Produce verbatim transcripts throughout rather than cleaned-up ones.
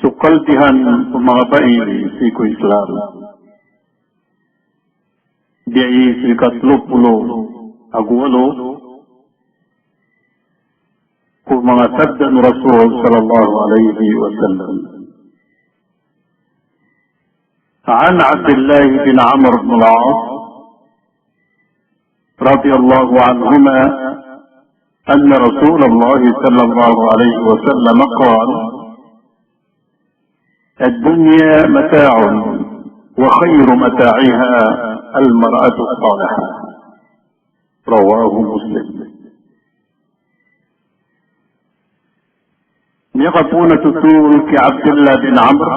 So kalbihan o manga bai sii ko Islam. Giya i so ikatlo polo ago walo ko manga sabda o Rasul sallallahu alaihi wasallam. An Abdillah bin Amr bin Al-As radiyallahu anhuma anna Rasulullah sallallahu alaihi wasallam qal: "Ad-dunya mata'un wa khayru mata'iha al-mar'atu as-salihah." Rawahu Muslim. Miyakapoon a thotol ki Abdillah bin Amr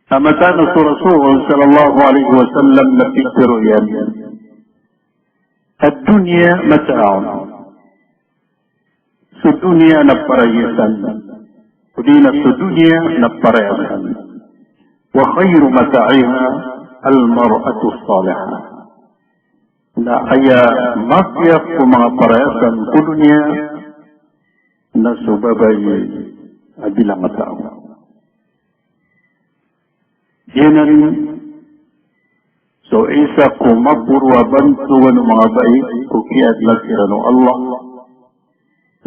a mataan a so Rasul sallallahu alaihi wasallam na pitharo iyan: "Ad-dunya mata'un." So doniya na parahiyasan. Odi na so doniya na parahiyasan. "Wa khayru mata'iha al-mar'atu as-salihah." Na aya mapiya ko manga parahiyasan ko doniya na so babay a bilang a taw. Giyanan so isa ko maporo a bantogan o manga bai ko kiyaadna siran o Allah.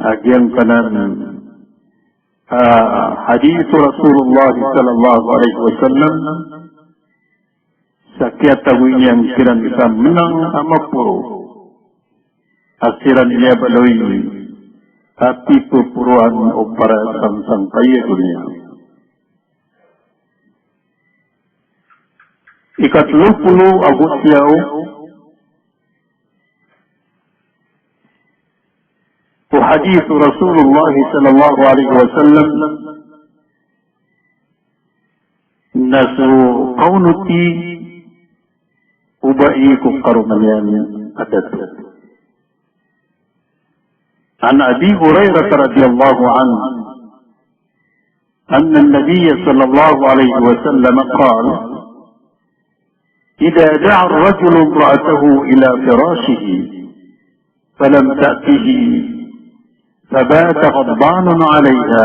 A giyangkanan a hadith o Rasulullah sallallahu alaihi wasallam sa kiyatagoy niyan kiran sa menang a maporo a siran miyabaloy a pipoporoan o parahiyasan sangkaya doniya. Ikatlo polo ago siyaw ko hadith o Rasulullah sallallahu alaihi wasallam na so kaonoti o bai ko karoma niyan a dato. An Abi Hurairah radhiyallahu anhu anna an-nabiyya sallallahu alaihi wasallam qal: "Idha da'a ar-rajulu imra'atahu ila firashihi falam ta'tihi fabata ghadbanan 'alayha,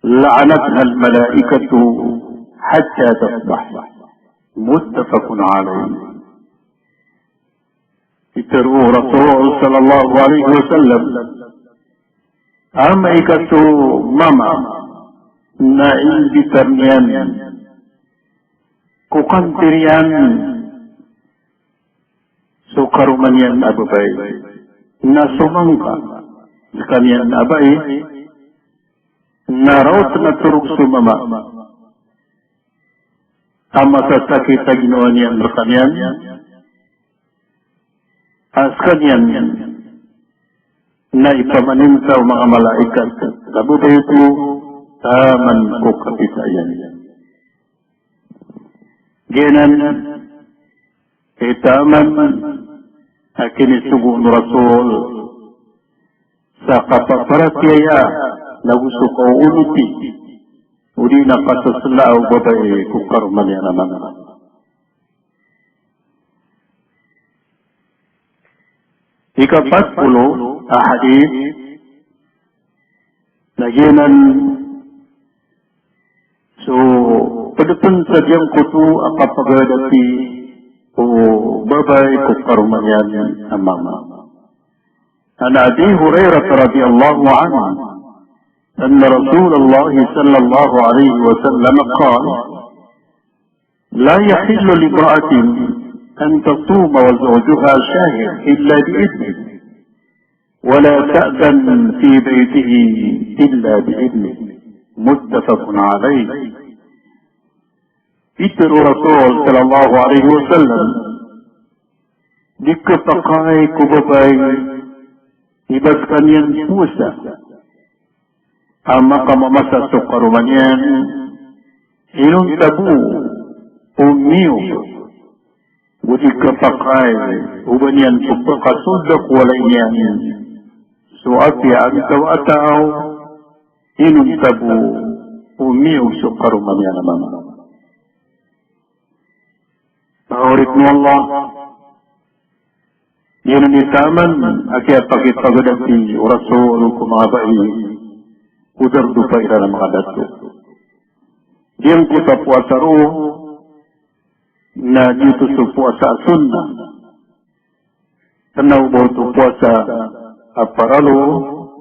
la'anatha al-mala'ikatu hatta tusbih." Muttafaqun alayh. Pitharo o Rasul sallallahu alaihi wasallam, amay ka so mama na imbitar iyan ko kantir iyan so karoma niyan a babay, na somangka skaniyan a bai, na raot na torog so mama a masasakit a ginawa niyan rkaniyan, a skaniyan na ipamaninta o manga malaikat a babay oto taman ko kapita iyan. Giyanan i taman a kinisogo o Rasul sa kapaparatiyaya nago so kaonoti odi na kasasla o babay ko karoma niyan a mama. Ikapat polo a hadith na giyanan so pd pn sa giyangkoto a kapagadati o babay ko karoma niyan a mama. An Abi Hurairah radhiyallahu anhu anna Rasulullah sallallahu alaihi wasallam qal: "La yahillu limra'atin an tasuma wa zawjuha shahid illa bi idhnih, wa la ta'dhan fi baytihi illa bi idhnih." Muttafaqun alayh. Pitharo o Rasul sallallahu alayhi wasallam, di khapakay ko babay i ba skaniyan powasa a makamamasa so karoma niyan inonta bo o miyog Go di kapakay o ba niyan pphakasold ko walay niyan so apiya antawaa a taw inonta bo o miyog so karoma niyan a mama. Manga oripn o Allah, giyanan i taman a kiyapakipagdati o Rasul ko manga bai ko darodopa iran a manga dato. Giyangkoto a powasa roo na giyoto so powasa a sunnah. Kna o ba oto powasa a paralo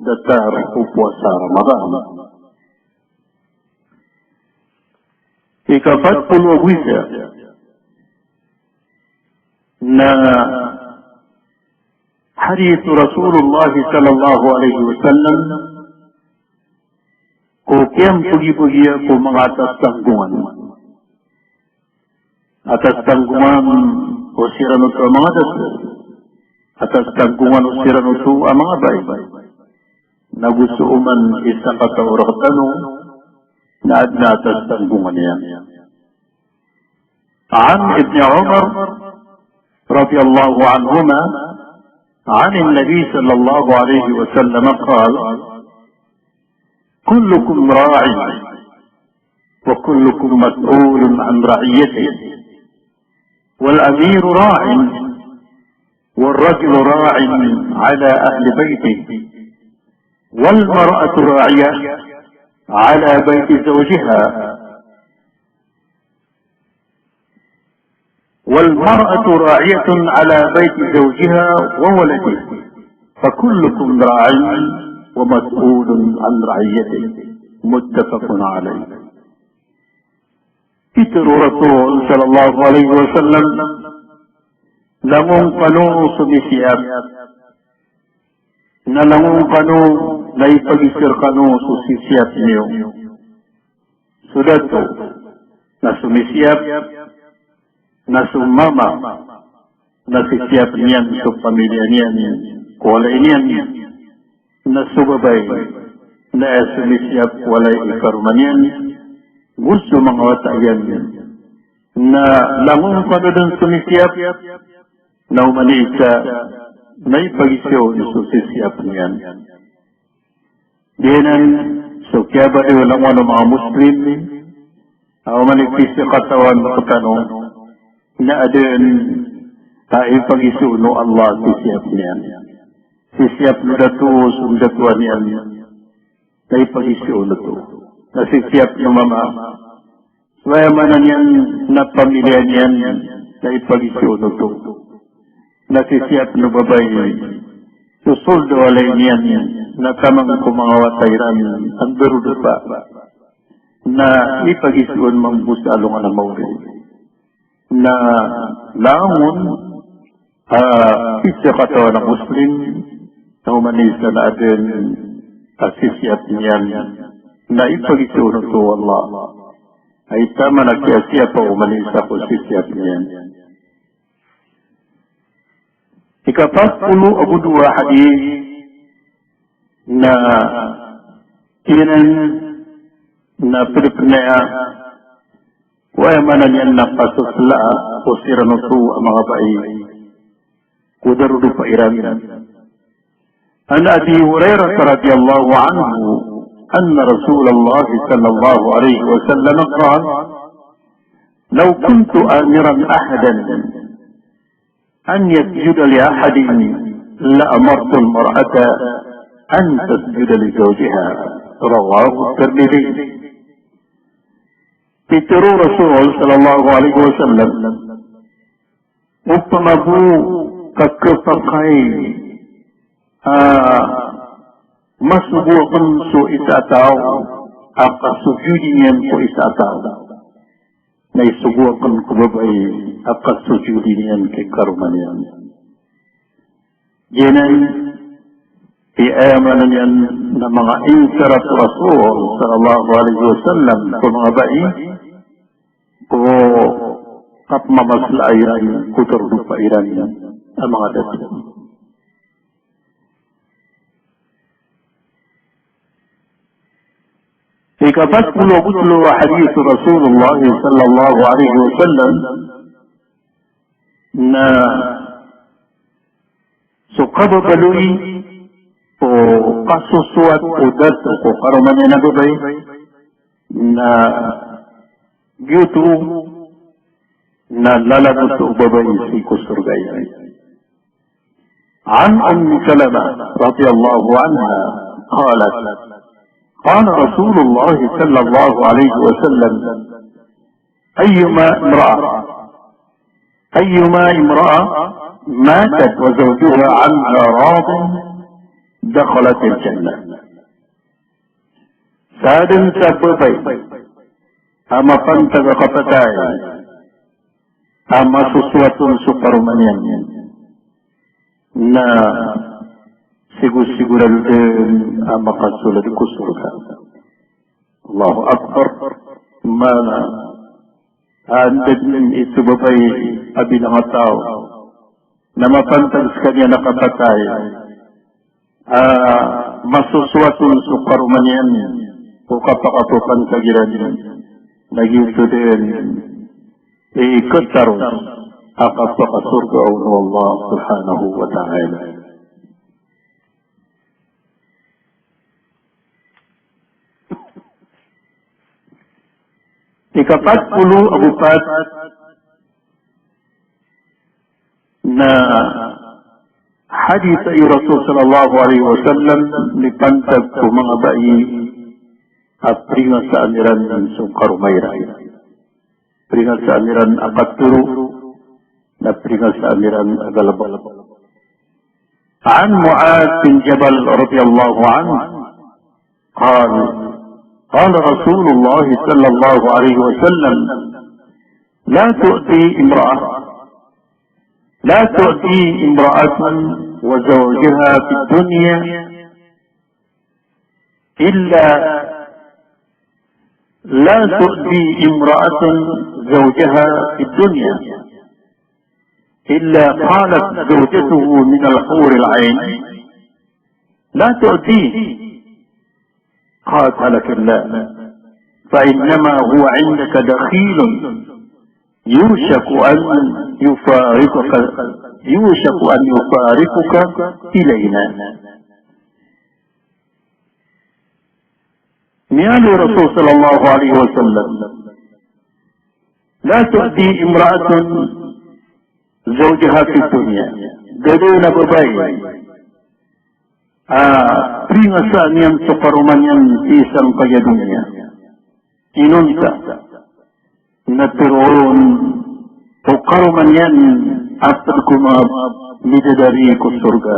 datar o powasa Ramadan. Ikapat polo ago isa na hadith o Rasulullah sallallahu alaihi wasallam ko kiyambagibagiya ko manga atas tanggongan. Atas tanggongan o siran oto a manga dato. Atas tanggongan o siran oto a manga bai. Na go so oman i sakataw rktano na adn a atas tanggongan iyan. عن ابن عمر رضي الله عنهما عن النبي صلى الله عليه وسلم قال: كلكم راع وكلكم مسؤول عن رعيته، والأمير راع، والرجل راع على أهل بيته، والمرأة راعية على بيت زوجها، والمرأة راعية على بيت زوجها وولده، فكلكم راع ومسؤول عن رعيته. متفق عليه. Pitharo o Rasul sallallahu alaihi wasallam, langon kano so misiyap, na langon kano na ipagiza rkano so sisiyap niyo. So dato na so misiyap, na so mama na sisiyap niyan so pamilya niyan, ko walay niyan, na so babay na so misiyap ko walay i karoma niyan, go so manga wata iyan. Na langon kano dn so misiyap, na oman i isa na ipagiza on so sisiyap niyan. Giyanan so kiyabaloy o langon o manga Muslim, a oman i pzakatawan rktano na adn a ipagiza on o Allah sisiyap niyan. Sisiyap o dato so datoan iyan na ipagiza on oto. Na sisiyap o mama, so aya maana niyan na pamilya niyan na ipagiza on oto. Na sisiyap o babay so sold o walay niyan na taman ko manga wata iran a darodopa na ipagiza on mambo sa alongan a maori. Na langon a pzakatawan a Muslim, na oman i isa na adn a sisiyap niyan na ipagiza on oto o Allah. Ay taman a kiyasiyapa o oman i isa ko sisiyap niyan. Ikapat polo ago dowa a hadith na giyanan na pd pn aya ko aya maana niyan na kasoslaa o siran oto a manga bai ko darodopa iran. عن أبي هريرة رضي الله عنه أن رسول الله صلى الله عليه وسلم قال: لو كنت آمرا أحدا أن يسجد لأحد لأمرت المرأة أن تسجد لزوجها. رواه الترمذي. Pitharo o Rasul sallallahu alaihi wasallam, opama bo ka khapakay a masogo akn so isa a taw a kasojodi niyan ko isa a taw, na isogo akn ko babay a kasojodi niyan ki karoma niyan. Giyanan i aya maana niyan na manga insarat o Rasul sallallahu alaihi wasallam ko manga bai ko kapmamaslaa iran ko darodopa iran a manga dato. Ikapat polo ago tlo a hadith o Rasulullah sallallahu alaihi wasallam, Na so kababaloy o kasosowat o dato ko karoma niyan a babay na giyoto na lalagot o babay sii ko sorga iyan. عن أم سلمة رضي الله عنها قالت: قال رسول الله صلى الله عليه وسلم: أيما امرأة، أيما امرأة ماتت وزوجها عنها راض دخلت الجنة. Sadn sa babay a mapantag a kapatay a masosowat on so karoma niyan na sigosigorado dn a makasold ko sorga. Allahu Akbar. Maana, anda dn i so babay a bilang a taw na mapantag skaniyan a kapatay a masosowat on so karoma niyan ko kapakapapantag iran na giyoto dn i kataros a kapakasorga on o Allah subhanahu wa ta'ala. Ikapat polo ago pat na hadith i Rasul sallallahu alaihi wasallam mipantag ko manga bai a pringasaan iran so karoma iran. Pringasaan iran a katoro, na pringasaan iran a galbk. عن معاذ بن جبل رضي الله عنه قال: قال رسول الله صلى الله عليه وسلم: لا تؤذي امرأة، لا تؤذي امرأة وزوجها في الدنيا إلا، لا تؤذي امرأة زوجها في الدنيا إلا قالت زوجته من الحور العين: لا تؤذيه. قالت: لكن لا، فإنما هو عندك دخيل يوشك أن يفارقك، يوشك أن يفارقك إلينا. Miyaaloy o Rasul sallallahu alaihi wasallam, لا تؤذي امرأة زوجها في الدنيا. Da dn a babay a pringasaan iyan so karoma niyan sii sangkaya doniya. Inonta na tharoon o karoma niyan a pd ko manga bidadari ko sorga.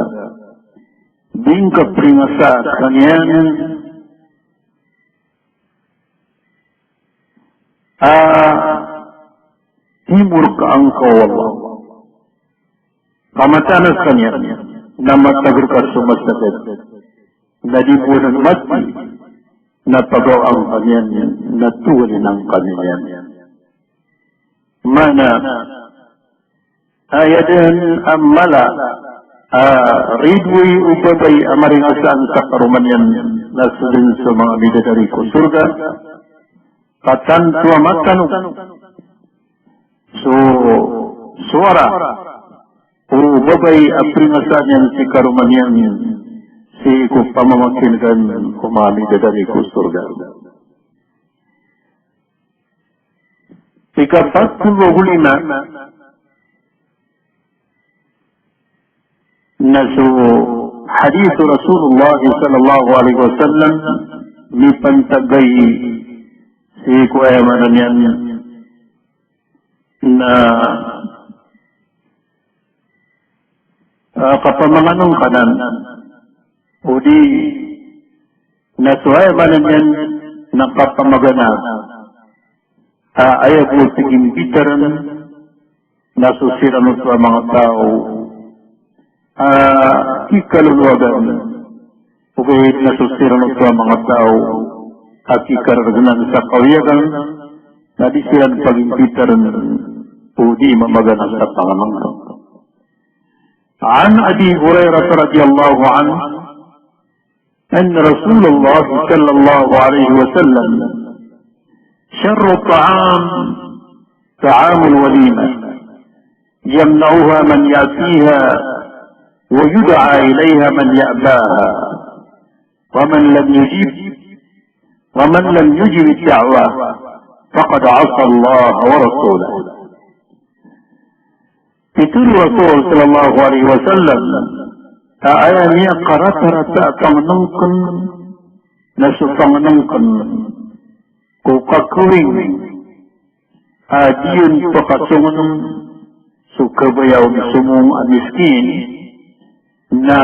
Di ngka pringasa skaniyan a timorka angka o Allah. Ka mataan a skaniyan na matag rka so masakit, na di bo dn mati, na pagaw angka niyan, na towalin angka niyan. Maana, aya dn a mala a ridoay o babay a maringasaan sa karoma niyan na so dn so manga bidadari ko sorga, ka tanto a matanog so sowara o babay a pringasaan iyan si karoma niyan sii ko pamamakin'gan ko manga bidadari ko sorga. Ikapat polo ago lima na so hadith o Rasulullah sallallahu alaihi wasallam mipantag sii ko aya maana niyan na, ah, kapamangano angkanan, odi na so aya maana niyan na kapamagana, ah, aya bo a pagimbitarn na so siran oto a manga taw a kikalolowagan, ogaid na so siran oto a manga taw a kikarargnan sa kawiyagan, na di siran pagimbitarn odi mamagana sa pangnngkn. عن أبي هريرة رضي الله عنه أن رسول الله صلى الله عليه وسلم: شر الطعام طعام الوليمة، yamna'uha man ya'tiha wa yud'a ilayha man ya'baha, wa man lam yujib, wa man lam yujib ad-da'wah, faqad 'asa Allah wa rasulah." Pitharo o Rasul sallallahu alaihi wasallam a aya miyakaratarata a pangnngkn na so pangnngkn ko kakawing a di on pakasongn so kabaya on somong a miskin, na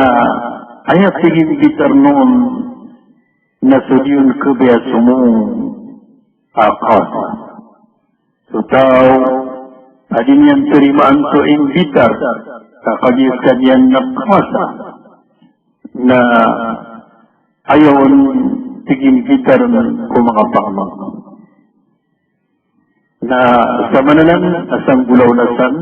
aya tig iyan a bitar on na so di on kabaya somong a kawasa. So taw a di niyan tarimaan so imbitar ka kagiya skaniyan na kawasa, na aya on tig iyan a bitar ko manga pangni. Na sa maana nan a sanggolawla san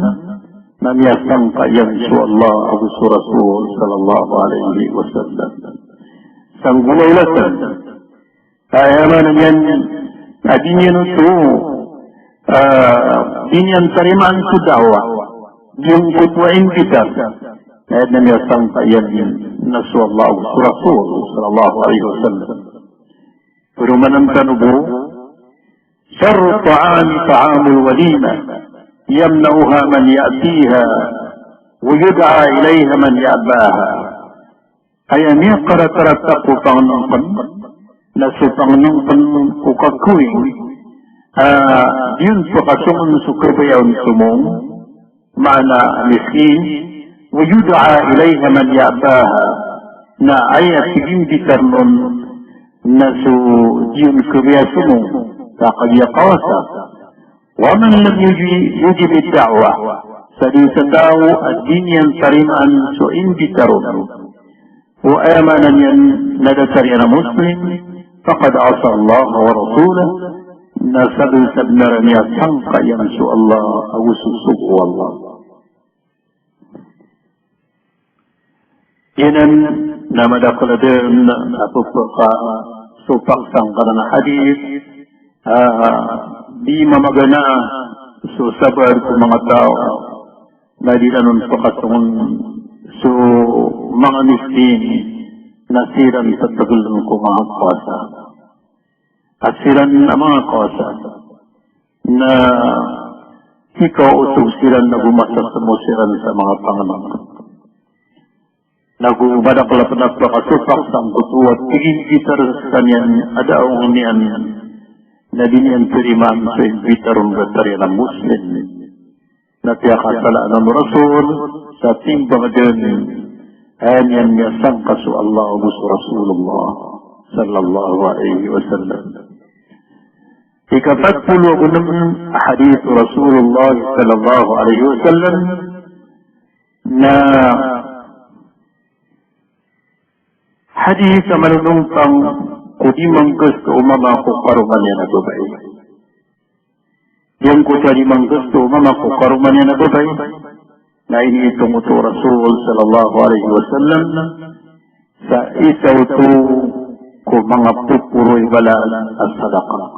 na miyasangka iyan so Allah ago so Rasul sallallahu alaihi wasallam. Sanggolawla san. Aya maana niyan a di niyan oto, ah, di niyan tarimaan so da'wah. Giyangkoto a imbitar. Aya na miyasangka iyan na so Allah ago so Rasul sallallahu alaihi wasallam. Paromanan tano bo, sharrut ta'ami ta'amul walimah, yamna'uha man ya'tiha, wa yud'a ilayha man ya'baha. Aya miyakaratarata ko pangnngkn na so pangnngkn ko kakawing a di on pakasongn so kabaya on somong, maana miskin, wa yud'a ilayha man ya'baha, na aya tig iyan a bitar on na so di on kabaya somong ka kagiya kawasa. Wa man lam yuji-, yujib ad-da'wah, sa dn sa taw a di niyan tarimaan so imbitar on. O aya maana niyan na datar iyan a Muslim, faqad 'asa Allah wa rasulah, na sabnsabnar a miyasangka iyan so Allah ago so sogo o Allah. Giyanan na madakl a dn a pphakasopak sangkanan a hadith, ah, di mamagana so sabaad ko manga taw na di ran on pakasongn so manga miskin na siran ptgln ko manga kawasa. A siran a manga kawasa na pikaosog siran nago masasmo siran sa manga pangni. Nago madakl a pnapakasopak sangkoto a tig iyan a bitar skaniyan a da a ong niyan na di niyan tarimaan so imbitar on datar iyan a Muslim. Na piyakasalaan o Rasul sa timbang dn a aya niyan miyasangka so Allah ago so Rasulullah sallallahu alaihi wasallam. Ikapat polo ago nem a hadith o Rasulullah sallallahu alaihi wasallam na hadith a manonompang ko di manggasto o mama ko karoma niyan a babay. Giyangkoto a di manggasto o mama ko karoma niyan a babay na iniitong oto o Rasul sallallahu alaihi wasallam sa isa oto ko manga poporo i balas a sadaqah.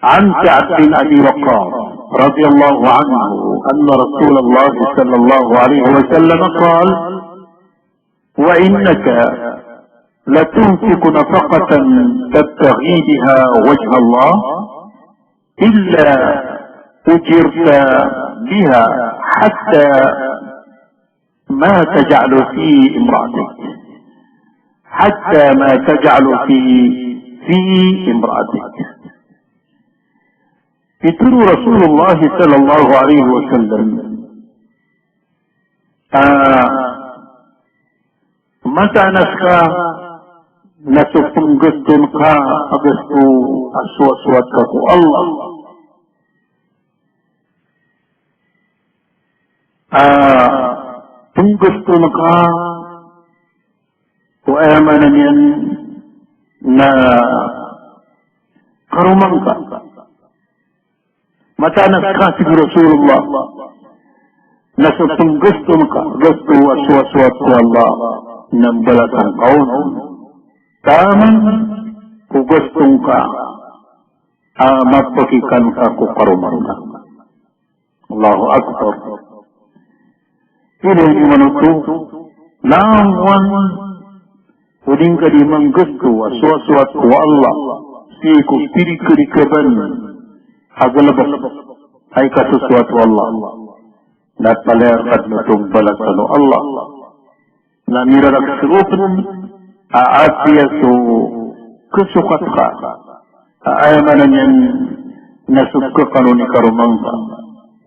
An Sa'd bin Abi Waqqas radiyallahu anhu anna Rasulullah sallallahu alaihi wasallam qal: "Wa innaka latunfiqu nafaqatan tabtaghi biha wajha Allah illa ujirta biha hatta ma taj'alu fi imra'atik. Hatta ma taj'alu fi, fi imra'atik." Pitharo o Rasulullah sallallahu alaihi wasallam, ah, mataan a ska na so pnggaston ka a gasto a sowasowat ka ko Allah. Ah, pnggaston ka ko aya maana niyan na karoma ngka. Mataan a ska, tig o Rasulullah, na so pnggaston ka, gasto a sowasowat ko Allah, na mbalasan ka on. Taman ko gasto ngka a mapakikan ka ko karoma ngka. Allahu Akbar. Ilay niyo man oto, langowan o di ngka di manggasto a sowasowat ko Allah sii ko pirikirikaban a galebek a ikasosowat o Allah. Na palaya ka dn oto mbalasan o Allah. Na mirarak sropen a apiya so kesokat ka, a aya maana niyan na so kekano ni karoma ngka,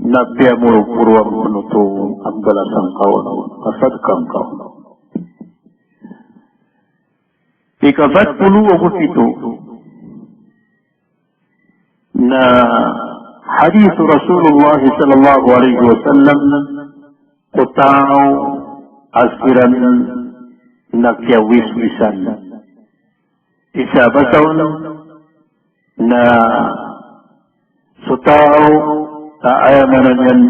na piyamoromoroa ngka oto a mbalasan ka on, a sadka ngka on. Ikapat polo ago pito na hadith Rasulullah sallallahu alaihi wasallam ko taw a siran na kiyawiswisan. Isa a basa on na so taw a aya maana niyan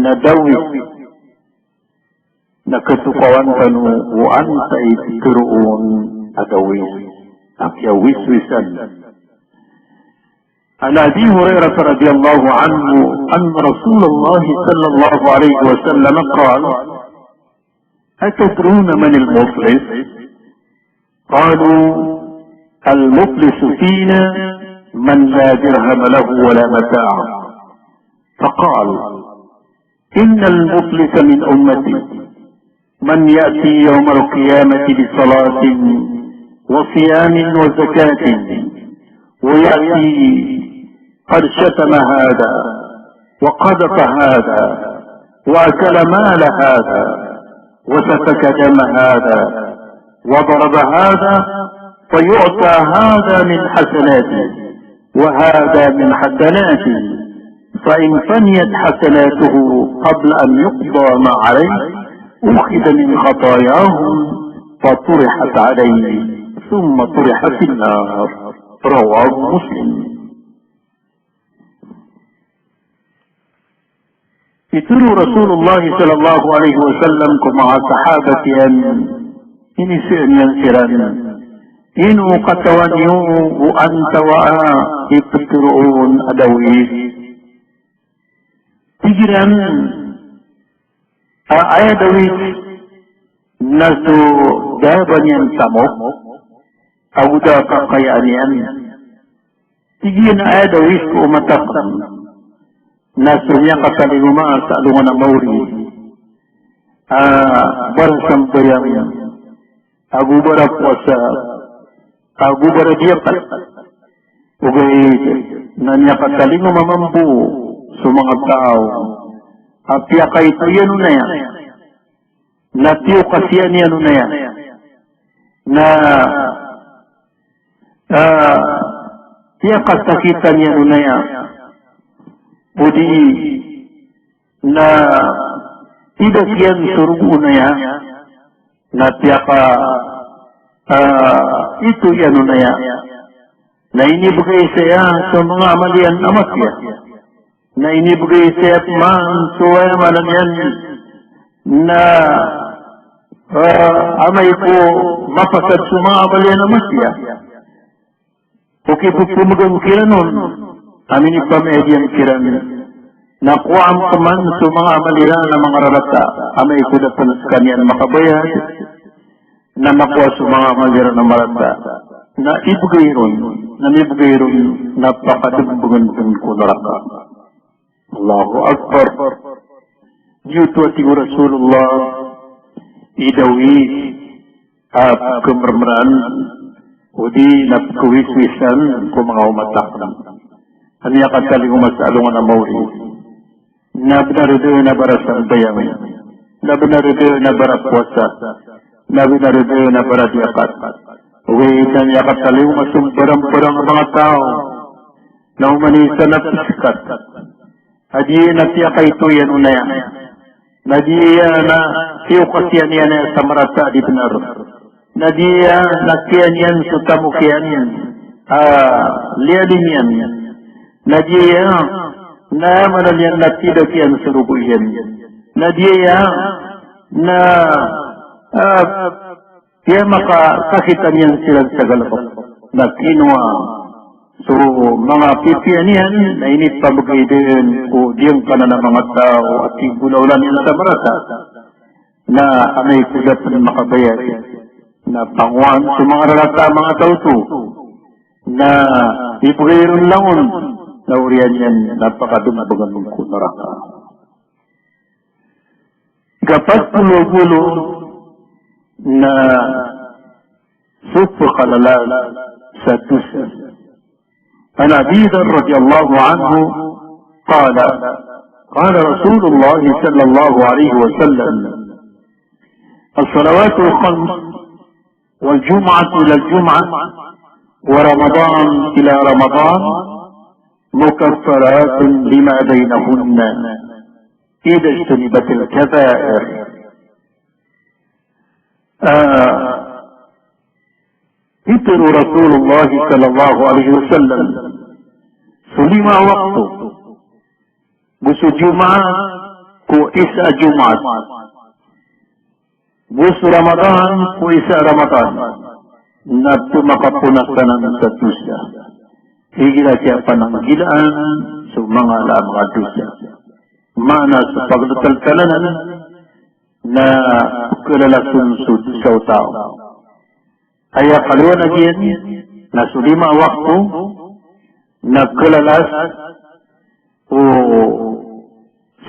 na dawis, na katokawan tano o antaa i tero on a dawis, a kiyawiswisan. An Abi Hurairah radhiyallahu anhu anna Rasulullah sallallahu alaihi wasallam qal: "Atadruna manil muflis?" Qalu: "Al-muflisu fina man la dirhama lahu wa la mata'." Faqal: "Innal muflisa min ummati man ya'ti yawmal qiyamati bi salatin wa siyamin wa zakatin, wa ya'ti qad shatama hadha, wa qadhafa hadha, wa akala mala hadha, wa safaka dama hadha, wa daraba hadha, fa yu'ta hadha min hasanatihi, wa hadha min hasanatihi, fa in faniyat hasanatuhu qabla an yuqda ma alayhi, ukhidha min khatayahum, fa turihat alayhi, thumma turiha fin nar." Rawahu Muslim. Pitharo o Rasulullah sallallahu alaihi wasallam ko manga sahabat iyan, iniiza iyan siran, "Ino katawan iyo o antawaa i ptharoon a dawis?" Tig iran a aya dawis na so da a ba niyan tamok, ago da a kakayaan iyan. Tig iyan a aya dawis ko omat akn na so miyakatalingoma sa alongan a maori a barasambayang, ago barapowasa, ago baradiyakat. Ogaid na miyakatalingoma mambo so manga taw a piyakaito iyan on aya, na piyokasiyan iyan on aya, na, ah, piyakasakitan iyan on aya, odi na tidak iyan so rogo on aya, na piyaka, ah, ito iyan on aya. Na inibgay saya so manga amal iyan a matiya. Na inibgay saya pman so aya maana niyan na, ah, amay ko mapasad so manga amal iyan a matiya. O kipphmgn kiran on a minipamayad iyan kiran, na kowaan pman so manga amal iran a manga rarata, amay ko da pn skaniyan makabayad, na makowa so manga amal iran a marata, na ibgay ron, na mibgay ron, na pakadmbngn dn ko naraka. Allahu Akbar. Giyoto a tig o Rasulullah i dawis a pkmrmran odi na pkwiswisan ko manga omat akn a miyakatalingoma sa alongan a maori. Na bnar dn a barasambayang, na bnar dn a barapowasa, na bnar dn a baradiyakat. Ogaid na miyakatalingoma so mbarangbarang a manga taw. Na oman i isa na pskat a di iyan a piyakaito iyan on aya, na di iyan a piyokasiyan iyan aya sa marata a di bnar, na di iyan a kiyan iyan so tamok iyan a liyalim iyan, na di iyan, na aya maana niyan na tidak iyan so rogo iyan, na di iyan, na, ah, piyamakasakitan iyan siran sa galbk, na kinowa So manga pipiya niyan na inipamagay dn ko giyangkanan a manga taw a tig o lawla niyan sa marata, na amay ko da pn makabayad na pangowaan so manga rarata a manga taw oto, na ipgay ron langon, na oriyan iyan na pakadmbgan ko naraka. Ikapat polo ago walo na so pkalalas sa dosa. An Abi Dharr radhiyallahu anhu qala, qala Rasulullah sallallahu alaihi wasallam, as-salawatul khams, wal jum'atu ilal jum'ah, wa Ramadan ila Ramadan, mukaffiratun lima bainahunna, idha ijtunibatil kabair. Ah, pitharo o Rasulullah sallallahu alaihi wasallam, so lima a wakto, go so Jumaat ko isa a Jumaat, go so Ramadan ko isa a Ramadan, na pmakaponas anan sa dosa. Igira kiyapananggilaan so manga ala a manga dosa. Maana so pagltaltal anan na pkalalas on so dosa o taw. Aya kaliwanag iyan na so lima a wakto na kalalas o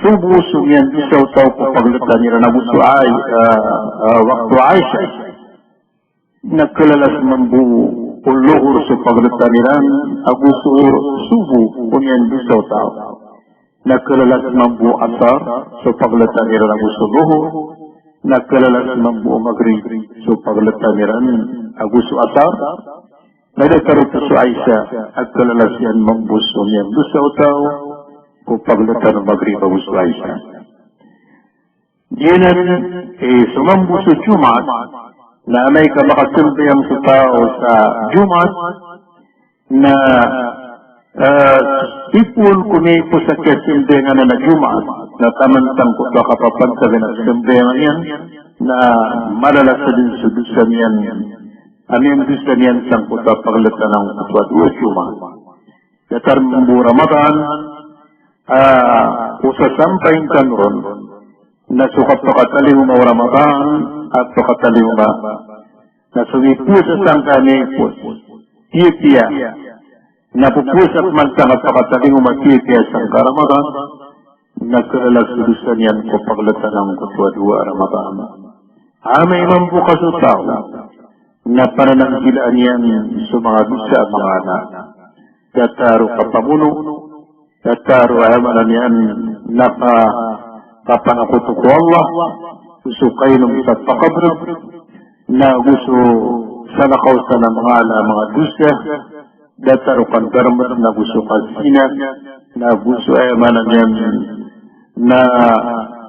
sobo so miyandosa o taw ko pagltan iran ago so ay, ah, ah, wakto Isha. Na kalalas mambo o Lohor so pagltan iran ago so sobo o miyandosa o taw. Na kalalas mambo o Asar so pagltan iran ago so Lohor. Na kalalas mambo o Magrib so pagltan iran ago so Asar. Na datar oto so Isha a kalalas iyan mambo so miyandosa o taw ko pagltan o Magrib ago so Isha. Giyanan, eh, so mambo so Jumaat, na amay ka makasambayang so taw sa Jumaat, na, eh, sipon ko miyaipos a kiyasambayang anan a Jumaat, na taman sangkoto a kapapantagan a sambayang iyan, na malalas dn so dosa niyan, a miyandosa niyan sangkoto a pagltan angkoto a dowa a Jumaat. Datar mambo o Ramadan, ah, o sasampayin tano ron, na so kapakatalingoma o Ramadan a pakatalingoma, na so mipowasa sangkai a mipowasa, piyapiya, na popowasa pman sangkai a pakatalingoma, piyapiya sangkai a Ramadan, na kalalas so dosa niyan ko pagltan angkoto a dowa a Ramadan. Amay mambo ka so taw na panananggilaan iyan so manga dosa a manga ala. Datar o kapamono, datar o, aya maana niyan na ka-, kapanakoto ko Allah, so kainom sa pakabrg, na go so salakaw sa manga ala a manga dosa, datar o kandarmd, na go so kazina, na go so, aya maana niyan na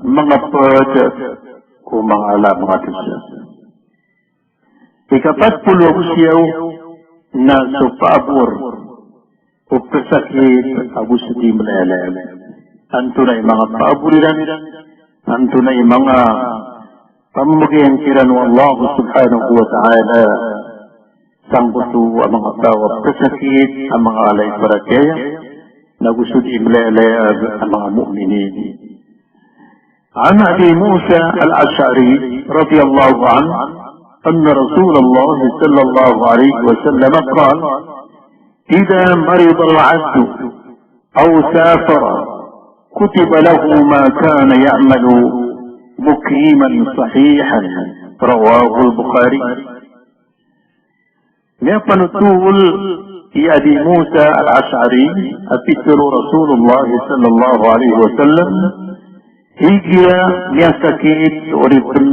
manga pd ko manga ala a manga dosa. Ikapat polo ago siyaw na so paabor o pkasakit ago so di mlayalay. Antonaa i manga paabor iran, antonaa i manga pamamagayan kiran o Allah subhanahu wa ta'ala sangkoto a manga taw a pkasakit a manga ala i paratiyaya, na go so di mlayalay a manga mu'minin. An Abi Musa al-Ash'ari radhiyallahu anhu anna Rasulullah sallallahu alaihi wasallam qal, idha marida al-'abdu aw safara kutiba lahu ma kana ya'malu muqiman sahihan. Rawahu al-Bukhari. Miyapanothol i Abi Musa al-Ash'ari a pitharo o Rasulullah sallallahu alaihi wasallam, igira miyasakit so oripn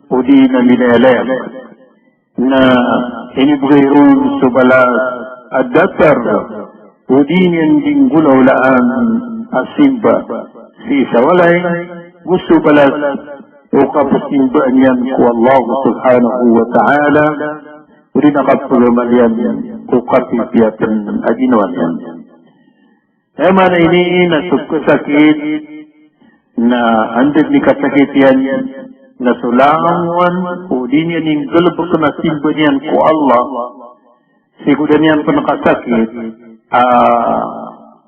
o di na milayalay, na inibgay ron so balas a datar o di niyan di nggolawlaan a simba sii sa walay, go so balas o kapsimba niyan ko Allah subhanahu wa ta'ala, o di na kapagamal iyan ko kapipiya pn a ginawa niyan. Aya maana ini na so pkasakit na anda dn i kasakit iyan, na so langon o di niyan inggalbkn a simba niyan ko Allah, sii ko da niyan pn kasakit, ah,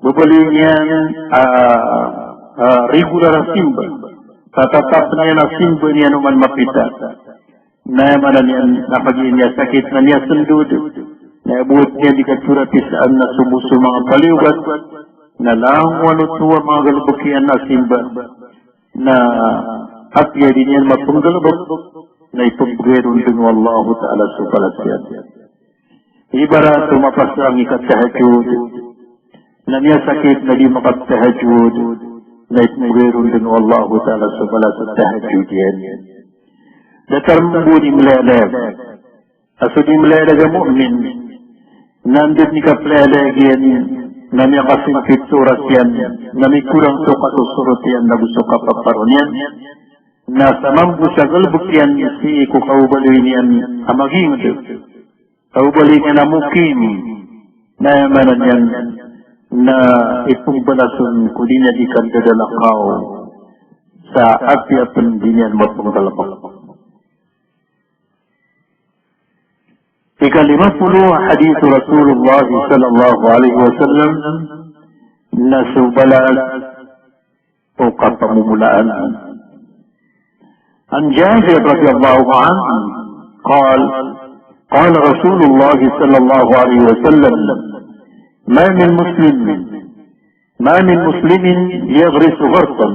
babaloy niyan, ah, ah, regular a simba. Tatatapen iyan a simba niyan oman mapita. Na aya maana niyan na kagiya miyasakit na miyasndod, na aya bo niyan di katharo a pisaan na so bo so manga paliyogat, na langowan oto a manga galbk iyan a simba. Na apiya di niyan mapnggalbk, na ipmbgay ron dn o Allahu Ta'ala so balas iyan. Ibarat o mapasang i katahajjud, na miyasakit na di makatahajjud, na ipmbgay ron dn o Allahu Ta'ala so balas a tahajjud iyan. Datar mambo di mlayalayag. A so di mlayalayag a mu'min, na anda dn i kaplayalayag iyan, na miyakasimpit so oras iyan, na mikorang so kasosorot iyan, nago so kapaparon iyan, na sa mambo sa galbk iyan sii ko kababaloy niyan a magingd. Kababaloy niyan a mukim, na aya maana niyan na ipmbalasan ko di niyan di kandadalakaw sa apiya pn di niyan mapnggalbk. Ika lima polo, hadith Rasulullah sallallahu alaihi wasallam, na so balas o kapamomolaan. An Jabir radhiyallahu anhu, qal, qala Rasulullah sallallahu alaihi wasallam, ma min muslim, ma min muslimin yaghrisu gharsan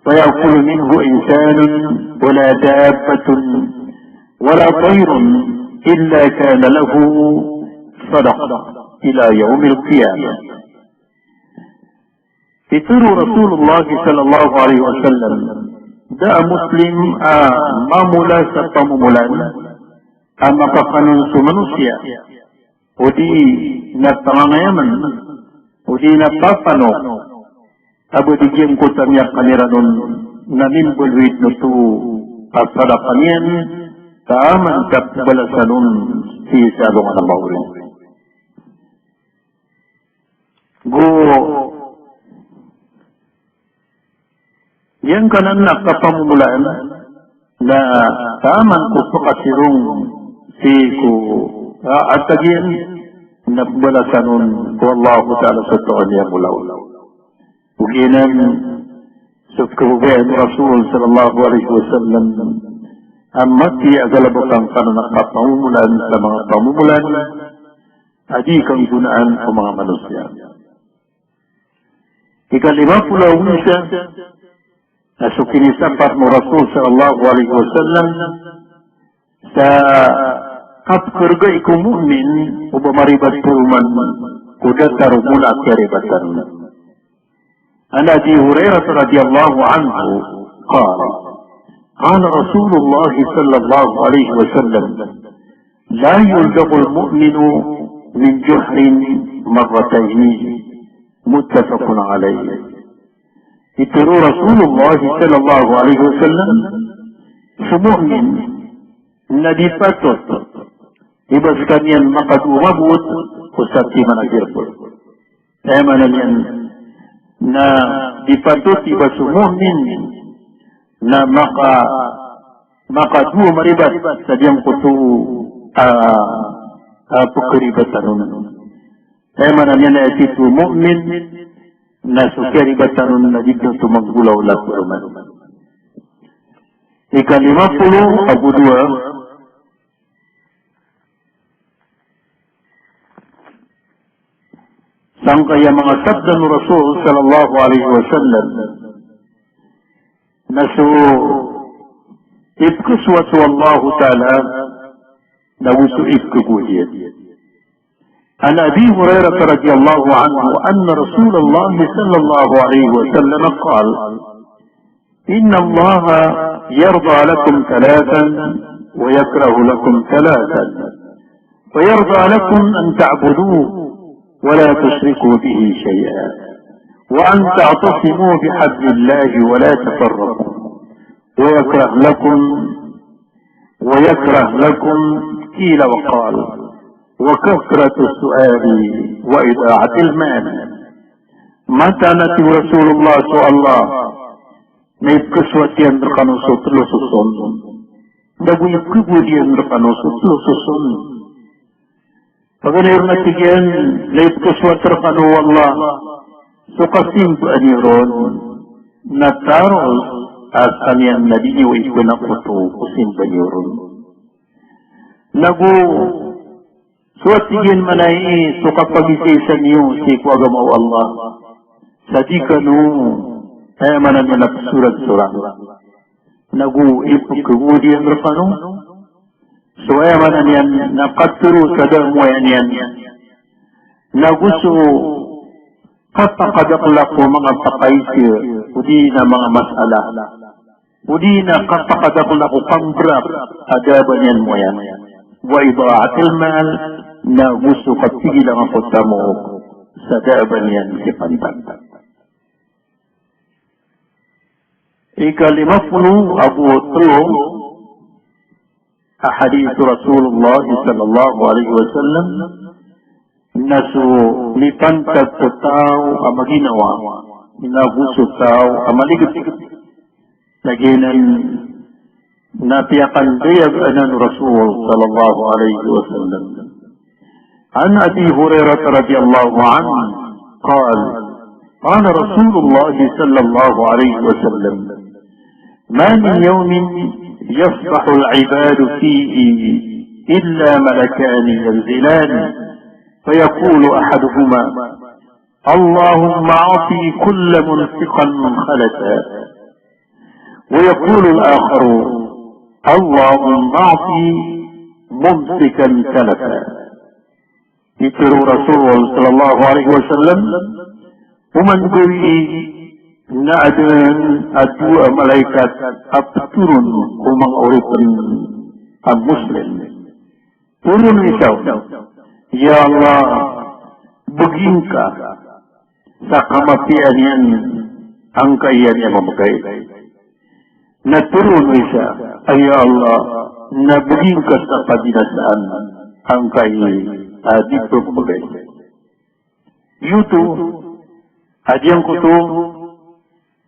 faya'kulu minhu insanun wala dabbatun wala tayrun illa kana lahu sadaqah ila yawmil qiyamah. Pitharo o Rasulullah sallallahu alaihi wasallam, da a Muslim a mamola sa pamomolaan a makakan on so manosiya, odi na pangangayaman, odi na papanok, a ba di giyangkoto a miyakan iran on na mimbaloy dn oto a sadaqah niyan, taman ka pmbalasan on sii sa alongan a maori. Go giyangkanan a kapamomolaan na taman ko pkasirong sii ko, ah, atag iyan na pmbalasan on o Allahu Ta'ala sa toon iyan molaol. Ogaid na so pkhababayaan o Rasul sallallahu alaihi wasallam a matiya a galbk angkanan a kapamomolaan sa manga pamomolaan a di kanggonaan o manga manosiya. Ika lima polo ago isa, na so kinisapar o Rasul sallallahu alaihi wasallam sa kapkhargai ko mu'min o ba maribat paroman ko datar o mona a kiyaribatan. An Abi Hurairah radhiyallahu anhu qal, qala Rasulullah sallallahu alaihi wasallam, la yuldagul mu'minu min juhrin marratayn. Muttafaqun alaih. Pitharo o Rasulullah sallallahu alaihi wasallam, so mu'min na di patot i ba skaniyan makadowa mabot ko satiman a girpol. Aya maana niyan na di patot i ba so mu'min na maka, makadowa maribat sa giyangkoto a, a, pkharibatan on. Aya maana niyan na aya titho a mu'min na so kiyaribatan on na di dn oto manggolawla paroman. Ika lima polo ago dowa, sangkaya manga sabda o Rasul sallallahu alaihi wasallam na so ipkhasowa o Allahu Ta'ala na go so ipkhagowad iyan. An Abi Hurairah radhiyallahu anhu anna Rasulullah sallallahu alaihi wasallam qal, innallaha yarda lakum thalathan wa yakrahu lakum thalathan. Wa yarda lakum an ta'buduhu wa la tushriku bihi shay'a. Wa an ta'tasimu bihablillahi wa la tafarraqu. Wa yakrah lakum, wa yakrah lakum, qila wa qal, wa kathratu su'ali, wa ida'atil mal. Mataan a tig o Rasulullah so Allah na ipkhasoat iyan rkano so tlo soson. Ago ipkhagowad iyan rkano so tlo soson. Paganay ron a tig iyan na ipkasowat rkano o Allah so kasimbaa niyo ron na taros a skaniyan na di niyo ipnakoto ko simba niyo ron. Nago so a tig iyan manay so kapagisaisa niyo sii ko agama o Allah sa di kano, aya maana niyan na psorasorag. Nago ipkhagowad iyan rkano so aya maana niyan na katharo sa da a moayan iyan. Nago so kapakadakl ko manga pakaisa, odi na manga masala, odi na kapakadakl ko kambrak a da a ba niyan moayan. Wa ida'atil mal, nago so kapigilan ko tamok sa da a ba niyan kipantag. Ika lima polo ago tlo a hadith o Rasulullah sallallahu alaihi wasallam, na so mipantag ko taw a maginawa, nago so taw a maligd. Lagid anan na piyakandayag anan o Rasul sallallahu alaihi wasallam. عن أبي هريرة رضي الله عنه قال: قال رسول الله صلى الله عليه وسلم: ما من يوم يصبح العباد فيه إلا ملكان ينزلان، فيقول أحدهما: اللهم أعط كل منفق خلفا، ويقول الآخر: اللهم أعط ممسكا تلفا. Pitharo o Rasul sallallahu alaihi wasallam, oman gawii na adn a dowa a malaikat a ptharoon ko manga oripn a Muslim. Tharoon o isa, "Ya Allah, bgi ngka sa kamapiya niyan angkaya niyan mamgay." Na tharoon o isa, "Ay ya Allah, na bgi ngka sa kabinasaan angkaya a di pmbgay." Giyoto a giyangkoto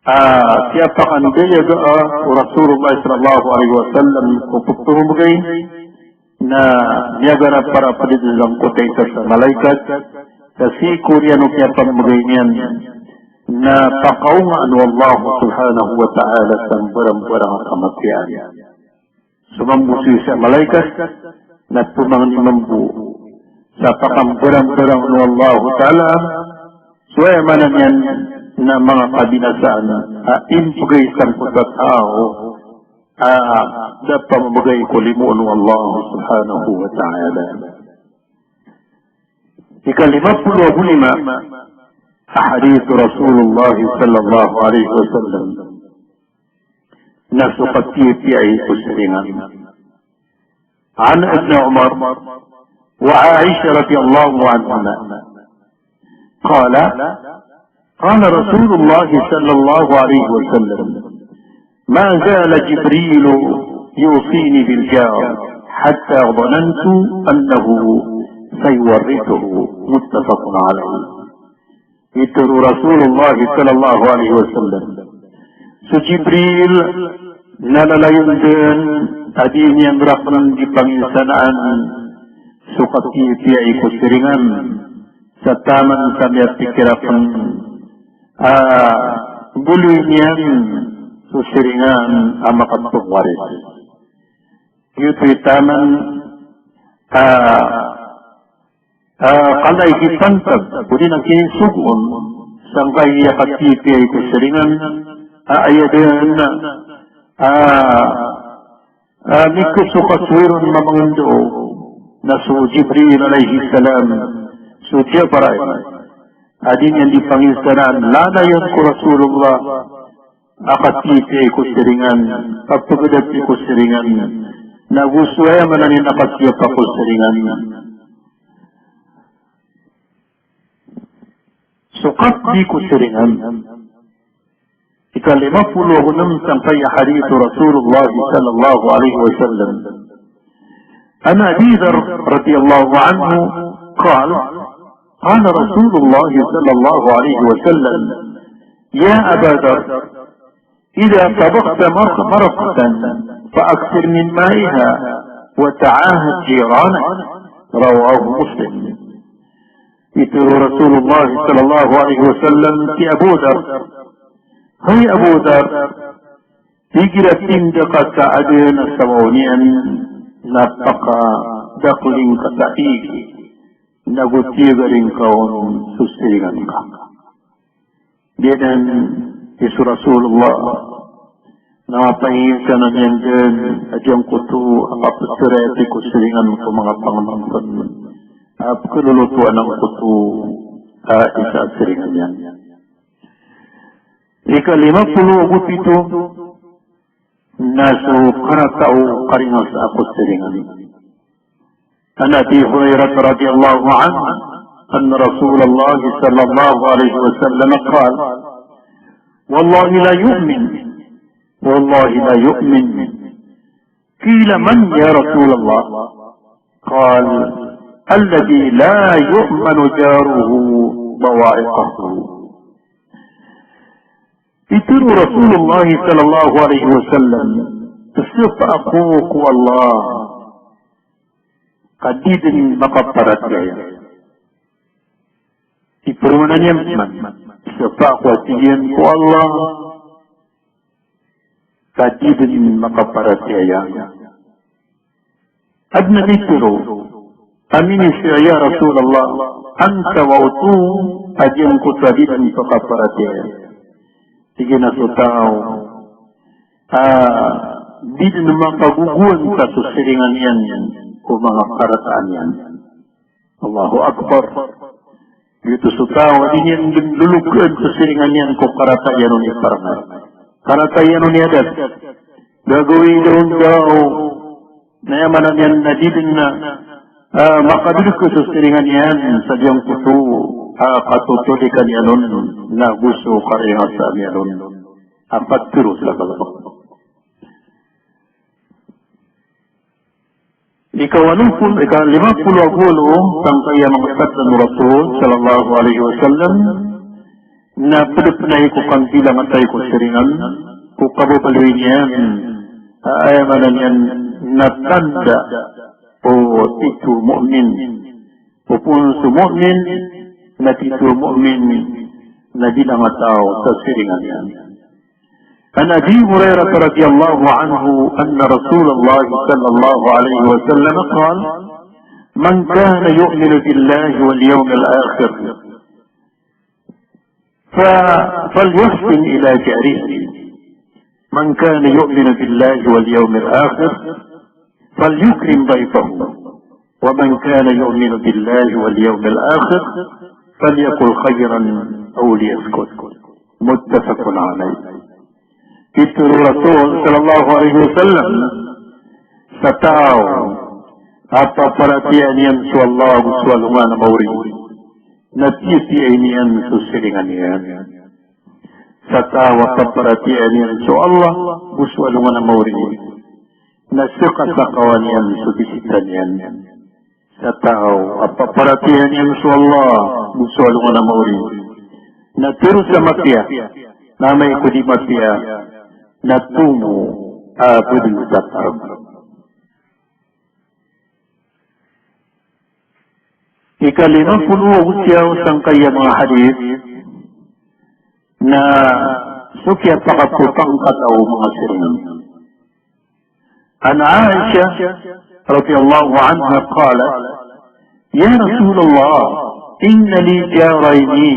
a kiyapakandayaga o Rasulullah sallallahu alaihi wasallam ko pphmbgay, na miyaganap a para pd sangkoto a isa sa malaikat, sa sii ko oriyan o kiyapambgay niyan na pakaongaan o Allah subhanahu wa ta'ala sa mbarang-barang a kamatiyaan. So mambo so isa a malaikat na pmangni mambo sa pakambarang-barang o Allah ta'ala, so aya maana niyan na manga kabinasaan a imbgay sangkoto a taw a da pmbgay ko limo o Allah subhanahu wa ta'ala. Ika lima polo ago lima a hadith o Rasulullah sallallahu alaihi wasallam, na so kapiyapiyai ko siringan. عن ابن عمر وعائشة رضي الله عنهما قال: قال رسول الله صلى الله عليه وسلم: ما زال جبريل يوصيني بالجار حتى ظننت أنه سيورثه. متفق عليه. Pitharo o Rasulullah sallallahu alaihi wasallam, so Jibril na lalayon dn a di niyan rakn di panginsanaan so kapiyapiyai ko siringan, sa taman sa miyapikir akn a goloy niyan so siringan a makapngwaris. Giyoto i taman a Ah, kala i kipantag, odi na kinisogoon sangkai a kapiyapiyai ko siringan, ah, aya dn, ah, ah, mikosokasoy ron mamangndao na so Jibril alayhis salam, so Jabrail a di niyan di panginsanaan, lalayon ko Rasulullah a kapiyapiyai ko siringan, a pagdati ko siringan, na go so aya maana niyan a kapiyapa ko siringan. So kapdi ko siringan. Ika lima polo ago nem sangkai a hadith o Rasulullah sallallahu alaihi wasallam. An Abi Dharr radhiyallahu anhu qal, qala Rasulullah sallallahu alaihi wasallam: Ya Aba Dharr, إذا طبخت مر-، مرقة فأكثر من مائها وتعاهد جيرانك، Rawahu Muslim. Pitharo o Rasulullah sallallahu alaihi wasallam ki Abu Dhar, hay Abu Dhar, igira tinda ka sa adn a sabaw niyan na pakadakl ingka sa ig, nago tiyaga ringka on so siringan ka. Giyanan i so Rasulullah na mapainsan iyan dn a giyangkoto a kapsarati ko siringan ko manga pangnngkn a pkhalolotowan angkoto a isa a siringan iyan. Ika lima polo ago pito na so karata o karingasa ko siringan. An Abi Hurairah radhiyallahu anhu anna Rasulullah sallallahu alaihi wasallam qala, "Wallahi la yu'min, wallahi la yu'min." Qila, "Man ya Rasulullah?" Qala, "Alladhi la ya'manu jaruhu bawa'iqahu." Pitharo o Rasulullah sallallahu alaihi wasallam, "Sapa ako ko Allah ka di dn makaparatiyaya." Iperoman iyan man, "Sapa ako," a tig iyan, "ko Allah ka di dn makaparatiyaya?" Adn a mitharo a minisir, "Ya Rasulullah, antawaa oto a giyangkoto a di dn makaparatiyaya?" Tig iyan a so taw a di dn makagogowan sa so siringan iyan ko manga karataan iyan. Allahu Akbar. Giyoto so taw a di niyan dn lolokn so siringan iyan ko karata iyan on i parmay, karata iyan on i adat. Gagawii dn on daw na aya maana niyan na di dn na, ah, makadodok so siringan iyan sa giyangkoto a katotolikan iyan on nago so karingasaan iyan on a patharo sa kalk. Ika walo polo, ika lima polo ago walo sangkaya manga sabda o Rasul sallallahu alaihi wasallam na pd pn aya ko kambilangatawi ko siringan ko kababaloy niyan, aya maana niyan na tanda o titho mu'min. Opama so mu'min na titho mu'min na bilangataw sa siringan iyan. An Abi Hurairah radhiyallahu anhu anna Rasulullah sallallahu alaihi wasallam qala, "Man kana yu'minu billahi wal yawmil akhir, fa, falyuhsin ila jarihi. Man kana yu'minu billahi wal yawmil akhir, falyukrim dayfahu. Wa man kana yu'minu billahi wal yawmil akhir, falyaqul khayran aw liyaskut." Muttafaqun alayh. Pitharo o Rasul sallallahu alaihi wasallam, sa taw a paparatiyayaan iyan so Allah ago so alongan a maori, na piyapiyai niyan so siringan iyan. Sa taw a paparatiyayaan iyan so Allah ago so alongan a maori, na sakasakawan iyan so bisita niyan. Sa taw a paparatiyayaan iyan so Allah ago so alongan a maori, na tero sa mapiya, na amay ko di mapiya, na tomo a bdn sa parb. Ika lima polo ago siyaw sangkaya manga hadith na so kiyapakapropangkata o manga siringan. An Aisha radhiyallahu anha qalat, "Ya Rasulullah, inna li jarayni,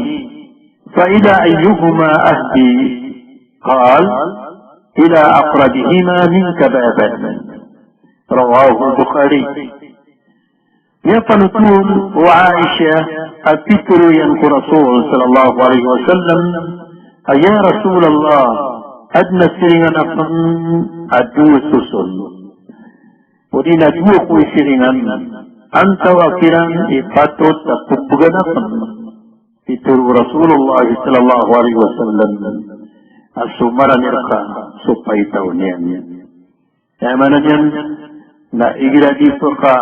fa ila ayyihima ahdi?" Qala, "Ila aqrabihima minka baban." Rawahu Bukhari. Aya panothol o Aisha a pitharo iyan ko Rasul sallallahu alaihi wasallam a, "Ya Rasulullah, adn a siringan akn a dowa soson, odi na dowa ko siringan, antawaa kiran i patot a pmbgan akn?" Pitharo o Rasulullah sallallahu alaihi wasallam a so marani rka so paitaw niyan. Aya maana niyan na igira di pka,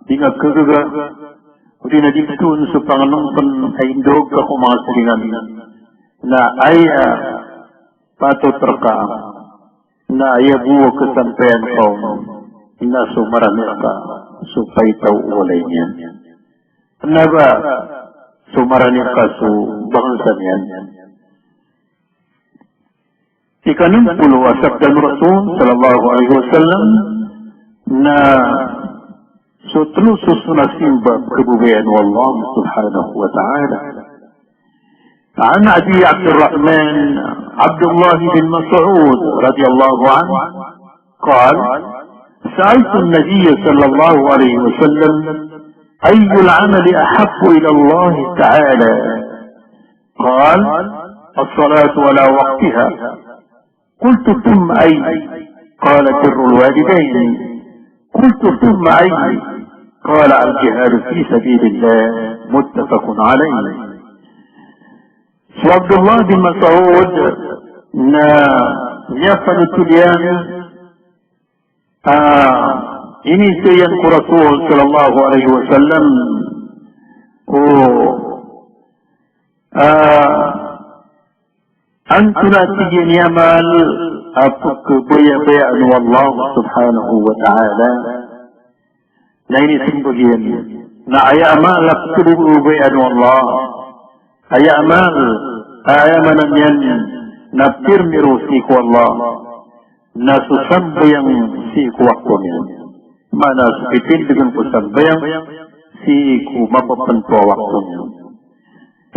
di nga khagaga, odi na di ptoon so pangnngkn a indao ka ko manga siringan, na aya patot rka, na aya bo a kasampayan ka on na so marani rka so paitaw o walay niyan. Na ba so marani ka so bangsa niyan. Ika-enam polo a sabda o Rasul sallallahu alaihi wasallam na so telo soson a simba a pkhababayaan o Allah subhanahu wa ta'ala. عن أبي عبد الرحمن عبد الله بن مسعود رضي الله عنه قال: سألت النبي صلى الله عليه وسلم: أي العمل أحب إلى الله تعالى؟ قال: الصلاة على وقتها. قلت: ثم أي؟ قال: بر الوالدين. قلت: ثم أي؟ قال: الجهاد في سبيل الله. متفق عليه. So Abdullah bin Mas'ud na miyapanothol iyan a iniiza iyan ko Rasul sallallahu alaihi wasallam ko, ah, antonaa, tig iyan, i amal a pkhabayabayaan o Allah subhanahu wa ta'ala. Na inismbag iyan na aya amal a pkhababayaan o Allah, aya amal a aya maana niyan na pirmiro sii ko Allah, na so sambayang sii ko wakto niyan. Maana so pipindgn ko sambayang sii ko mapapnto a wakto niyan.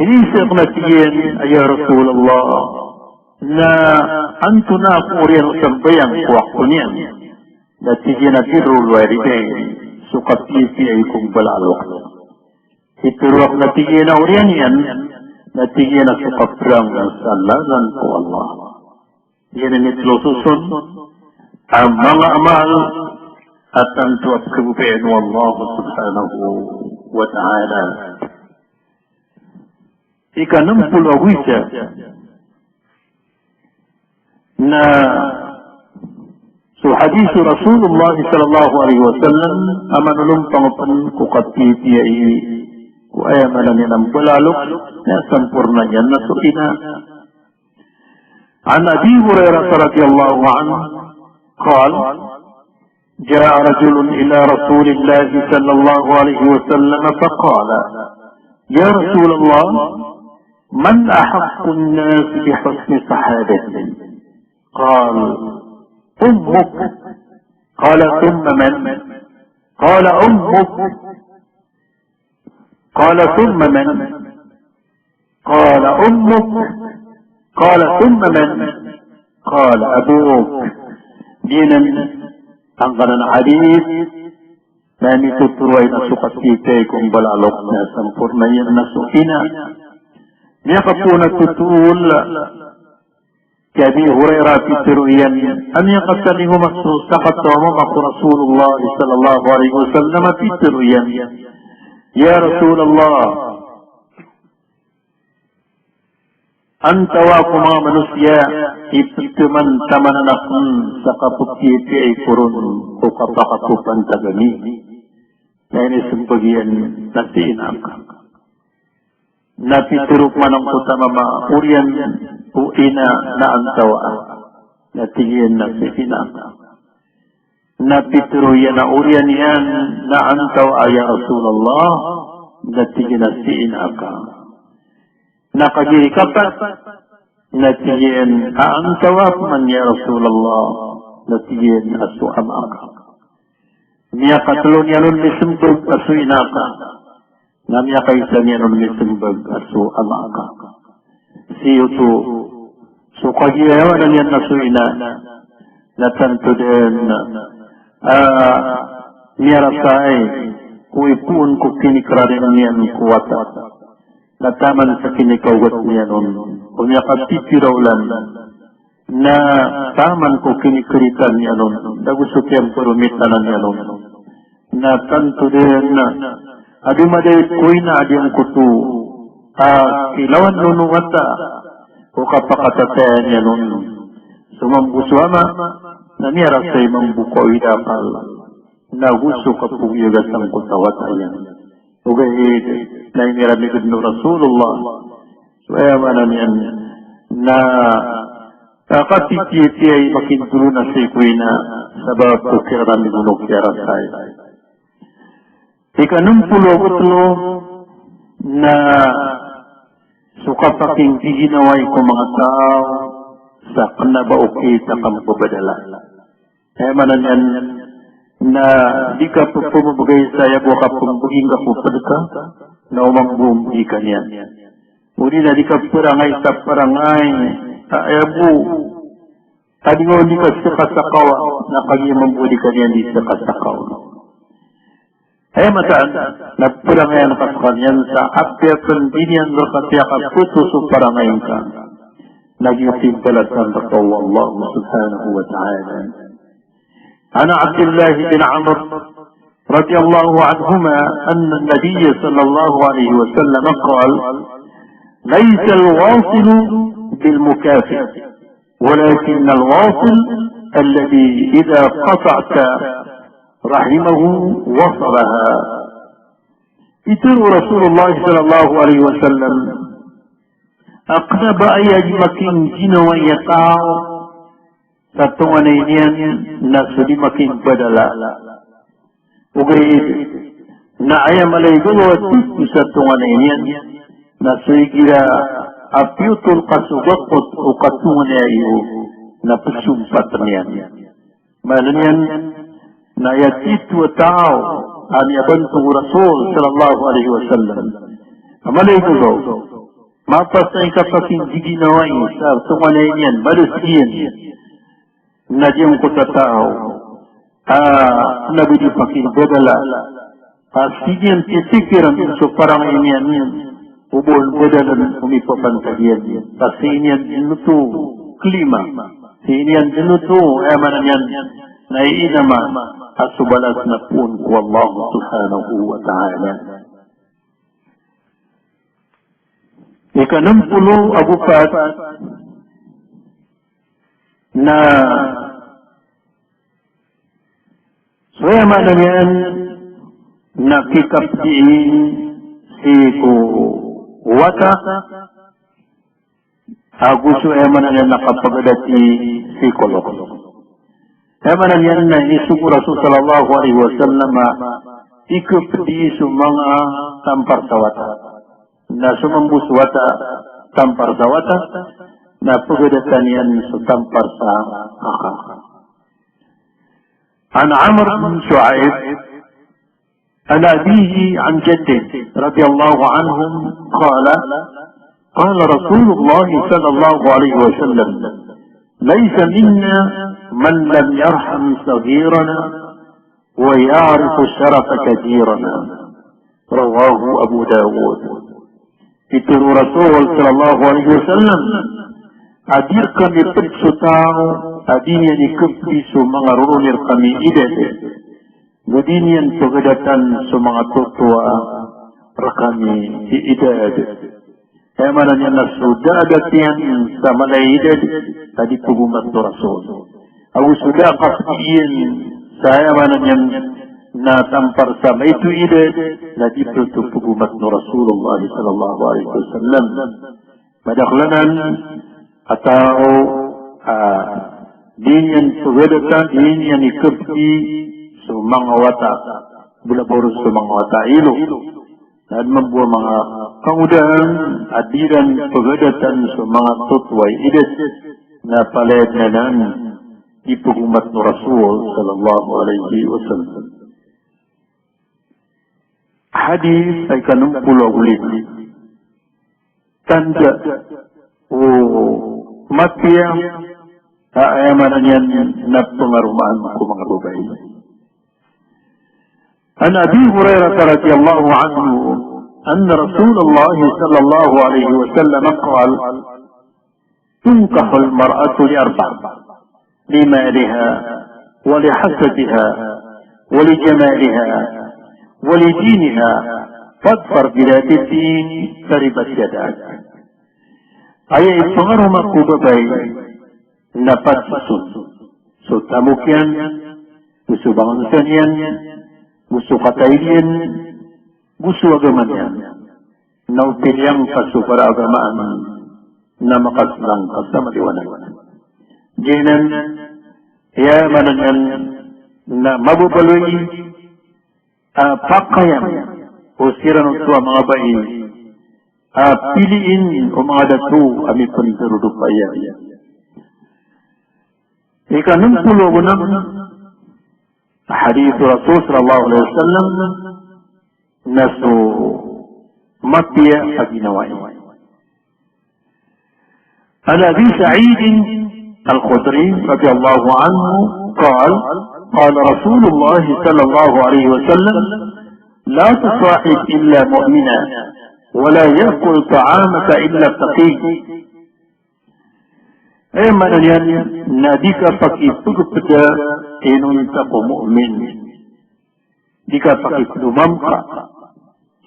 Iniiza ko na, tig iyan, a ya Rasulullah, na antonaa ko oriyan o sambayang ko wakto niyan? Na tig iyan a birrul walidain, so kapipiyai ko mbala a loks. Pitharo ako na, tig iyan, a oriyan iyan, na tig iyan a so kaprang sa lalan ko Allah. Giyanan i telo soson a manga amal a tanto a pkhababayaan o Allah subhanahu wa ta'ala. Ika-enam polo ago isa na so hadith o Rasulullah sallallahu alaihi wasallam a manolompang pn ko kapipiyai ko aya maana niyan a mbala a loks, na samporna iyan na so ina. عن أبي هريرة رضي الله عنه قال: جاء رجل إلى رسول الله صلى الله عليه وسلم فقال: يا رسول الله، من أحق الناس بحسن صحابتي؟ قال: أمك. قال: ثم من؟ قال: أمك. قال: ثم من؟ قال: أمك. قال: ثم من؟ قال: أبوك. Giyanan angkanan a hadith na mitotoro aya na so kapipiyai ko mbala a loks na samporna iyan na so ina. Miyakapoon a totol ki Abi Hurairah a pitharo iyan a miyakatalingoma so sakataw a mama ko Rasulullah sallallahu alaihi wasallam a pitharo iyan, "Ya Rasulullah, antawaa ko manga manosiya i pthaman-tamanan akn sa kapphiyapiyai ko ron ko kapakapphantag ami?" Na inismbag iyan na si ina ka. Na pitharo pman angkoto a mama, oriyan o ina na antawaa? Na tig iyan na si ina ka. Na pitharo iyan a oriyan iyan na antawaa, ya Rasulullah? Na tig iyan a si ina ka. Na kagiya ikapat, na tig iyan a antawaa pman, ya Rasulullah? Na tig iyan a so ama ka. Miyakatlo niyan on mismbag a so ina ka. Na miyakaisa niyan on mismbag a so ama ka. Sii oto so kagiya aya maana niyan na so ina na tanto dn a miyarasay ko ipoon ko kinikrarin iyan ko wata. Na taman sa kinikaogat iyan on o miyakapipira olan. Na taman ko kinikritan iyan on, ago so kiyamparomitanan iyan on. Na tanto dn a domadait ko ina a giyangkoto a kilawan on o wata o kapakatataya niyan on. So mambo so ama na miyarasay mambo ko awid a akal. Na go so kapogiyaga sangkoto a wata iyan. Ogaid na iniramig dn o Rasulullah so aya maana niyan na kapipiyapiyai makintolon a sii ko ina, sabap ko kiraramig on o kiyarasay. Ika-enam polo ago telo na so kapakinggiginawa ko manga taw sa kena ba okit a kambabadala. Aya maana niyan na di ka pepembegay sa aya bo a kapembegi ngka ko ped ka, na o mambo o mbegi ka niyan. Odi na di ka perangay sa perangay, a, aya bo a di ngka di kasakasakawa, na kagiya mambo di ka niyan di sakasakawa. Aya mataan na perangayan ka sekaniyan sa apiya pen di niyan rekatiya kapeto so parangay ngka, na giyoto i balasan reka o Allah subhanahu wa ta'ala. An Abdillah bin Amr radiyallahu anhuma anna an-nabiy sallallahu alaihi wasallam qal, "Laysal wasilu bil mukafi', walakinnal wasil alladhi idha qata'ta rahimahu wasalaha." Pitharo o Rasulullah sallallahu alaihi wasallam a kena ba aya di makingginawa a taw sa tonganay niyan na so di makingbadala. Ogaid na aya mala i gagawa titho sa tonganay niyan na so igira a piyotol ka so gakot o katonganay iyo na pesompat iyan. Maana niyan na aya titho a taw a miyabantog o Rasul sallallahu alaihi wasallam a mala i gagawa, mapasang i kapakinggiginawa sa tonganay niyan, mala sii niyan na giyangkoto a taw a kena ba di pakingbadala, a sii niyan titikiran so parangay niyan, o ba on badalen o mipapantag iyan, ka sii niyan den oto klima, sii niyan den oto, aya maana niyan na iinama a so balas na poon ko Allah subhanahu wa ta'ala. Ika-enam polo ago pat na so aya maana niyan na kikapdi sii ko wata ago so aya maana niyan na kapagadati sii ko loks. Aya maana niyan na inisogo o Rasul sallallahu alaihi wasallam a ikapdi so manga tampar sa wata. Na so mambo so wata, tampar sa wata, na pagadatan iyan so tampar sa kaka. An Amr bin Shu'aib, an abihi an jaddihi, radiyallahu anhum, qala, qala Rasulullah sallallahu alaihi wasallam, "Laysa minna man lam yarham saghirana wa ya'rif sharafa kabirana." Rawahu Abu Dawud. Pitharo o Rasul sallallahu alaihi wasallam a di rkami ped so taw a di niyan ikapdi so manga roroni rkami idad, go di niyan pagadatan so manga totoa rkami i idad. Aya maana niyan na so da a dati iyan sa mala i idad a di pagomat o Rasul. Ago so da a kapdi iyan sa, aya maana niyan na tampar sa maito i idad, na di ped oto pagomat o Rasulullah sallallahu alaihi wasallam. Madakl anan a taw a di niyan pagadatan, di niyan ikapdi so manga wata, bolabaw ron so manga wata a ilo. Na adn mambo a manga kangodaan a di iran pagadatan so manga totoa i idad, na palaya dn anan di pagomat o Rasul sallallahu alaihi wasallam. Hadith a ika-enam polo ago lima. Tanda o mapiya a, aya maana niyan na pengaromaan ko manga babay. An Abi Hurairah radhiyallahu anhu anna Rasulullah sallallahu alaihi wasallam qal, "Tunkahul mar'atu li arba', li maliha, wa li hasabiha, wa li jamaliha, wa li diniha, fadfar bi dhatid din, taribat yadak." Aya ipengaroma ko babay na pat soson. So tamok iyan, go so bangsa niyan, go so kataid iyan, go so agama niyan. Na o piliang ka so baragamaan na makaslang ka sa maliwanag. Giyanan, aya maana niyan na mababaloy a, pakayan o siran oto a manga bai a piliin o manga dato a mipndarodopa iyan. Ika nm polo ago nm, hadith o Rasul sallallahu alaihi wasallam, na so mapiya a ginawai. An Abi Sa'id Al-Khudri radiyallahu anhu qal, qala Rasulullah sallallahu alaihi wasallam, la tusahib illa mu'mina, wa la ya'kul ta'amaka illa taqi. Aya maana niyan na di ka pakipgpda inonta ko mu'min. Di ka pakipdomamka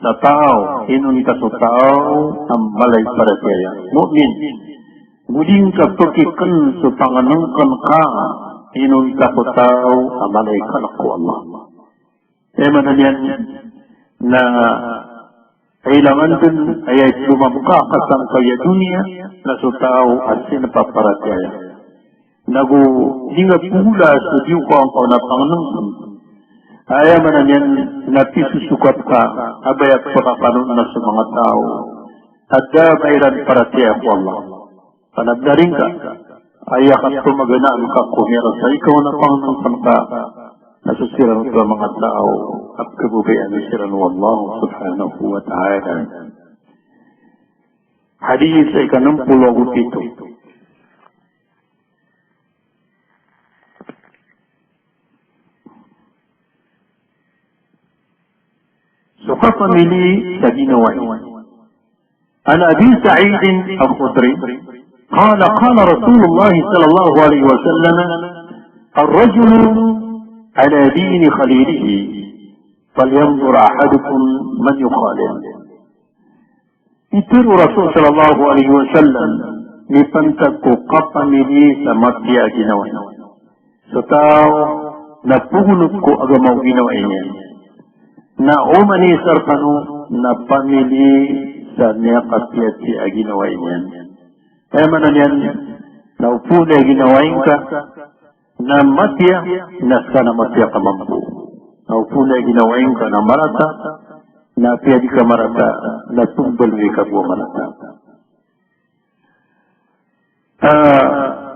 sa taw inonta so taw a mala i paratiyaya, mu'min. Go di ngka pakikn so pangnngkn ka inonta ko taw a mala i kalk ko Allah. Aya maana niyan na kailangan dn a aya ipdomamka ka sangkaya doniya na so taw a sinpaparatiyaya. Na go di nga pgola so di ka angkaona pangnngkn. Aya maana niyan na pisosokat ka a ba aya pkakanoon na so manga taw a da ba iran paratiyaya ko Allah. Panabdaring ka, aya ka pmaganaan ka ko miyarata i kaona pangnngkn ka, na so siran oto a manga taw a pkhababayaan siran o Allah subhanahu wa ta'ala. Hadith ika nm polo ago pito. So kapamili sa ginawai. An Abi Sa'id Al-Khudri qala, qala Rasulullah sallallahu alaihi wasallam, ar-rajulu ala dini khalilihi, falyanzur ahadukum man yukhalil. Pitharo o Rasul sallallahu alaihi wasallam, mipantag ko kapamili sa mapiya a ginawai. So taw na pgonot ko agama o ginawai niyan, na oman i isa rkano na pamili sa miyakapiyapiya a ginawai niyan. Aya maana niyan na opama a ginawai ngka na mapiya, na ska na mapiya ka mambo. Na opama a ginawai ngka na marata, na apiya di ka marata, na pmbaloy ka bo a marata. Ah,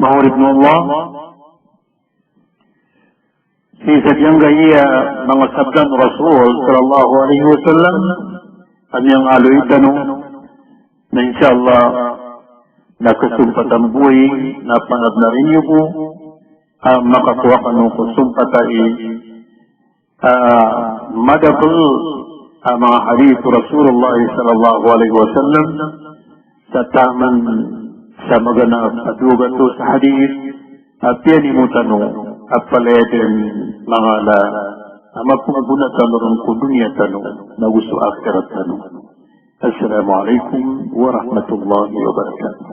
manga oripn o Allah, sii sa giyangkaya manga sabda o Rasul sallallahu alaihi wasallam a miyangaloy tano, na insha Allah na kasompatan bo i, na panabnar iyo bo a makakowa kano ko sompat a i, ah, madakl a manga hadith o Rasulullah sallallahu alaihi wasallam, sa taman sa maganap a dowa gatos a hadith a piyanimo tano, a palaya dn mangala a mapnggona tano ron ko doniya tano nago so akhirat tano. Assalamu alaikum warahmatullahi wabarakatuh.